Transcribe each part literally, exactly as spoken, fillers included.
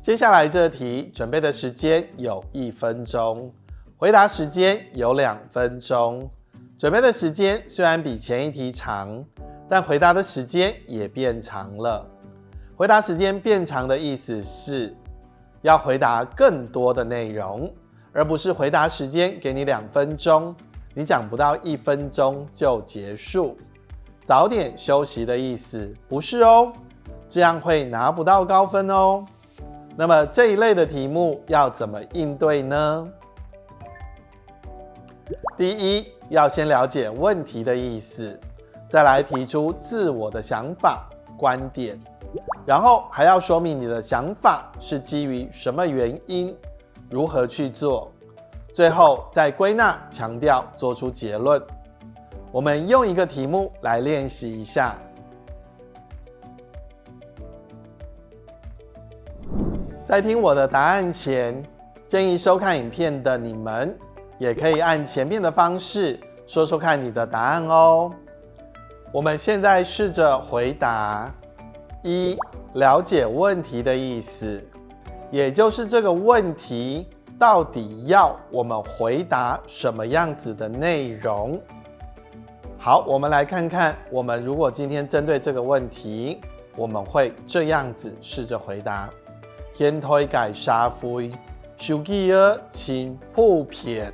接下來這題，準備的時間有一分鐘，回答時間有兩分鐘。準備的時間雖然比前一題長，但回答的時間也變長了。回答時間變長的意思是，要回答更多的內容，而不是回答時間給你兩分鐘，你講不到一分鐘就結束。早點休息的意思，不是哦，這樣會拿不到高分哦。那麼這一類的題目要怎麼應對呢？第一，要先了解問題的意思，再來提出自我的想法、觀點，然後還要說明你的想法是基於什麼原因，如何去做，最後再歸納、強調，做出結論。我們用一個題目來練習一下。在聽我的答案前，建議收看影片的你們，也可以按前面的方式說說看你的答案哦。我們現在試著回答：一、了解問題的意思，也就是這個問題到底要我們回答什麼樣子的內容。好，我們來看看，我們如果今天針對這個問題，我們會這樣子試著回答：現代个社會，手機仔真普遍，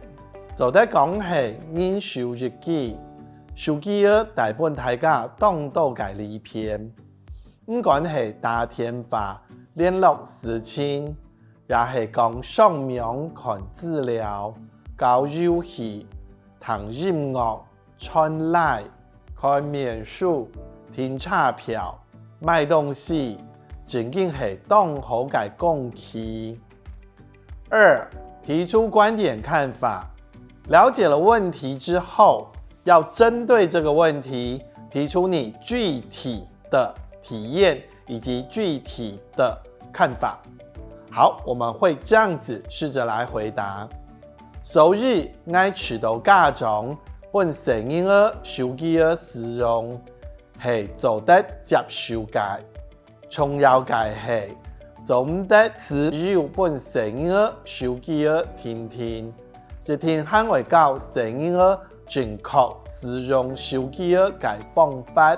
做得講係人手一機，手機仔帶分大家當多个利便。毋管係打電話、聯絡事情，也係講上網看資料、搞遊戲、聽音樂、傳賴、看面書、訂車票、買東西，真經係當好个工具。二、提出觀點看法。了解了問題之後，要針對這個問題提出你具體的體驗以及具體的看法。好，我們會這樣子試著來回答。首日，𠊎試著家長分細人仔手機仔使用，係做得接受个。重要个係，做毋得只有分細人仔手機仔定定，一定還愛教細人仔正確使用手機仔个方法。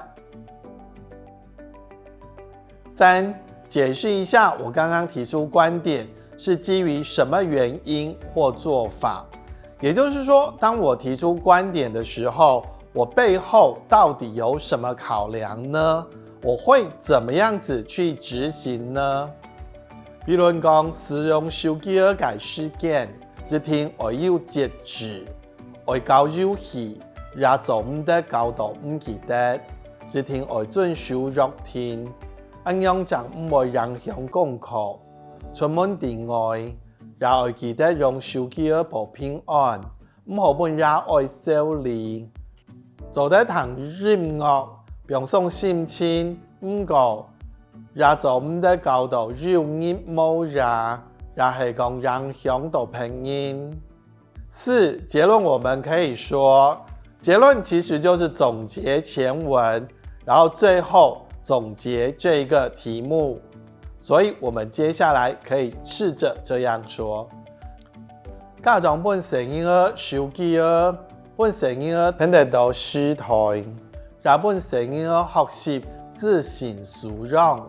三、解釋一下我剛剛提出觀點是基於什麼原因或做法。也就是說，當我提出觀點的時候，我背後到底有什麼考量呢？我會怎麼樣子去執行呢？比論講，使用手機仔个時間，一定愛有節制。 愛搞遊戲，也做毋得搞到毋記得，一定愛遵守約定，恁樣正毋會影響功課。出門在外，也愛記得用手機仔報平安，毋好分爺哀愁哩。做得聽音樂，放鬆心情，毋過也做毋得搞到有日無夜，也係講影響到別人。 四、結論我們可以說，結論其實就是總結前文，然後最後總結這一個題目。所以我們接下來可以試著這樣說：家長分細人仔手機仔，分細人仔跈得著時代，也分細人仔學習知識素養，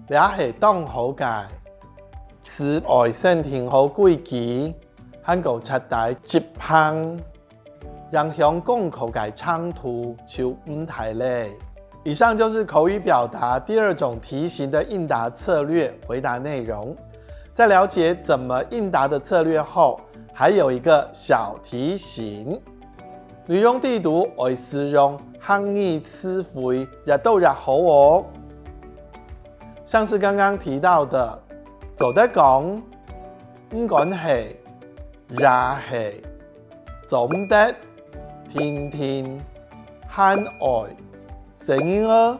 這係當好个。只愛先定好規矩， 還過徹底執行，影響功課个程度就毋大咧。以上就是口語表達第二種題型的應答策略回答內容。在了解怎麼應答的策略後，還有一個小提醒：內容裡肚愛使用客語詞彙越多越好哦。像是剛剛提到的，做得講，毋管係， 也係，做毋得，定定，還愛，細人仔，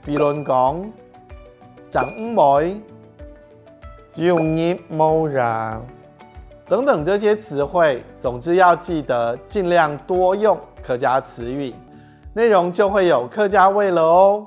比論講，正毋會，有日無夜，等等這些詞彙，總之要記得盡量多用客家詞語，內容就會有客家味了哦。